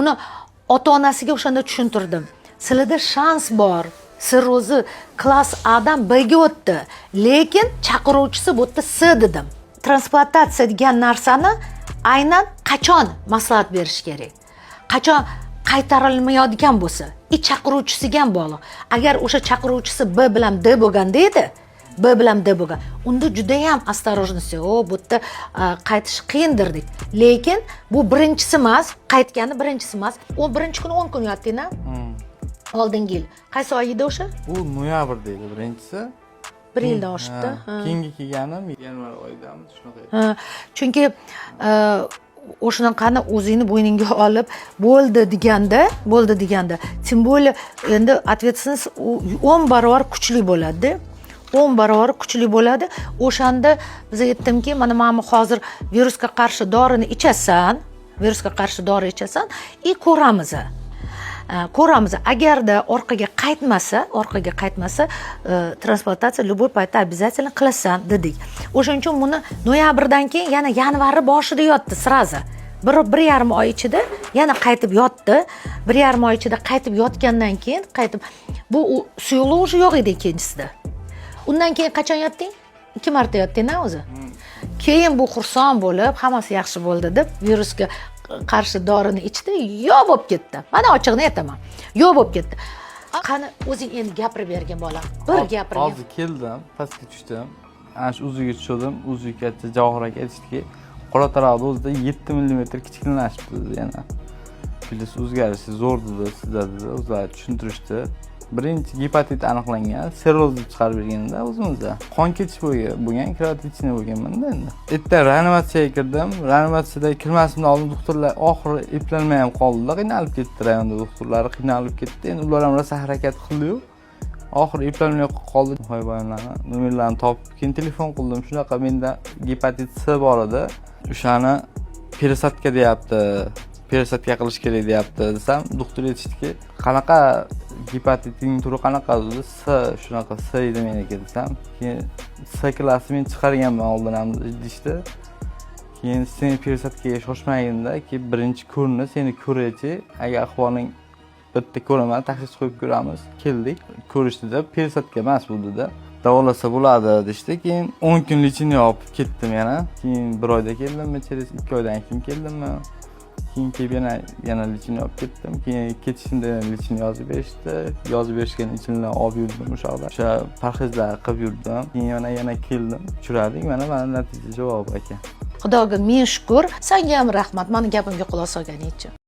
Uni ota onasiga o'shanda tushuntirdim: sizlarda shans bor, sirrozi класс A dan Bga o'tdi, lekin chaqiruvchisi bu yerda S dedim. Transplantatsiya degan narsani aynan qachon maslahat berish kerak? Qachon qaytarilmayodigan bo'lsa и chaqiruvchisiga ham bog'liq. Agar o'sha chaqiruvchisi B bilan D bo'lganda edi, B bilan D bo'lgan, unda judayam осторожность, o bu yerda qaytish qiyindir dedik. Lekin bu birinchisi emas, qaytgani birinchisi emas. U birinchi kuni 10 kun yotding a oldingi yil qaysi oy edi o'sha? Bu noyabrda edi birinchisi. Bir yildan oshibdi. Ha, keyingi kelganim yanvar oyidami, shunaqa edi. Ha, chunki o'shanaqani o'zingni bo'yningga olib bo'ldi deganda, bo'ldi deganda, тем более endi ответственность 10 barobar kuchli bo'ladida, 10 barobar kuchli bo'ladi. O'shanda biz aytdimki, mana bu hozir virusga qarshi dorini ichasan, virusga qarshi dori ichasan и ko'ramiz. Ko'ramiz, agarda orqaga qaytmasa, orqaga qaytmasa, transplantatsiya любой paytda обязательно qilasan dedik. O'shaning uchun buni noyabrdan keyin yana yanvarni boshida yotdi, сразу 1-1,5 oy ichida yana qaytib yotdi. 1,5 oy ichida qaytib yotgandan keyin qaytib bu suyuqlik уже yo'q edi ikkinchisida. Undan keyin qachon yotding? Ikki marta yotding a o'zi. Keyin bu xursand bo'lib, hammasi yaxshi bo'ldi deb virusga qarshi dorini ichdi, yo'q bo'lib ketdi. Mana, ochig'ini aytaman, yo'q bo'lib ketdi. Qani, o'zing endi gapirib bergin, bolam, bir gapirgin. Hozir keldim, pastga tushdim, ana shu УЗИga tushdim. УЗИga aytdi Javohir aka, aytishdiki, qora taroqni o'zida 7 millimetr kichkinlashibdi dedi. Yana plyus o'zgarishi zo'r dedi sizda dedi, o'zlari tushuntirishdi. Birinchi gepatit aniqlangan, sirroz deb chiqarib berganda o'zimizda qon ketish bo'lgan, кровотечение bo'lganmanda. Endi erta reanimatsiyaga kirdim. Reanimatsiyada kirmasimdan oldin doktorlar oxiri eplanmay ham qoldida, qiynalib ketdi. Rayonda doktorlari qiynalib ketdi. Endi ular ham rosa harakat qildiyu, oxiri eplanmay qoldi. Hoy boyimlarni nomerlarini topib, keyin telefon qildim. Shunaqa, menda gepatit C bor edi, o'shani пересадка deyapti, пересадка qilish kerak deyapti desam, doktor aytishdiki, qanaqa gepatiting turi qanaqa dedi. C, shunaqa C edi meniki desam, keyin C класsi men chiqarganman oldin ham deyishdi. Keyin sen пересадка ga shoshmaginda, keyin birinchi ko'rni seni ko'raychi, agar ahvoling bitta ko'raman, tashxis qo'yib ko'ramiz. Keldik, ko'rishdida, пересадка emas bu dedi, davolasa bo'ladi deyishdi. Keyin 10 kun лечение olib ketdim. Yana keyin bir oyda keldimmi, через 2 oydan keyin keldimmi, keyin kelib yana лечение olib ketdim. Keyin ketishimda yana лечение yozib berishdi. Yozib berishgan лечение larni olib yurdim o'sha yoqda, o'sha parhezlar qilib yurdim. Keyin yana keldim, uchradik. Mana natija javobi, aka. Xudoga ming shukur, sanga ham rahmat mani gapimga quloq solganing uchun.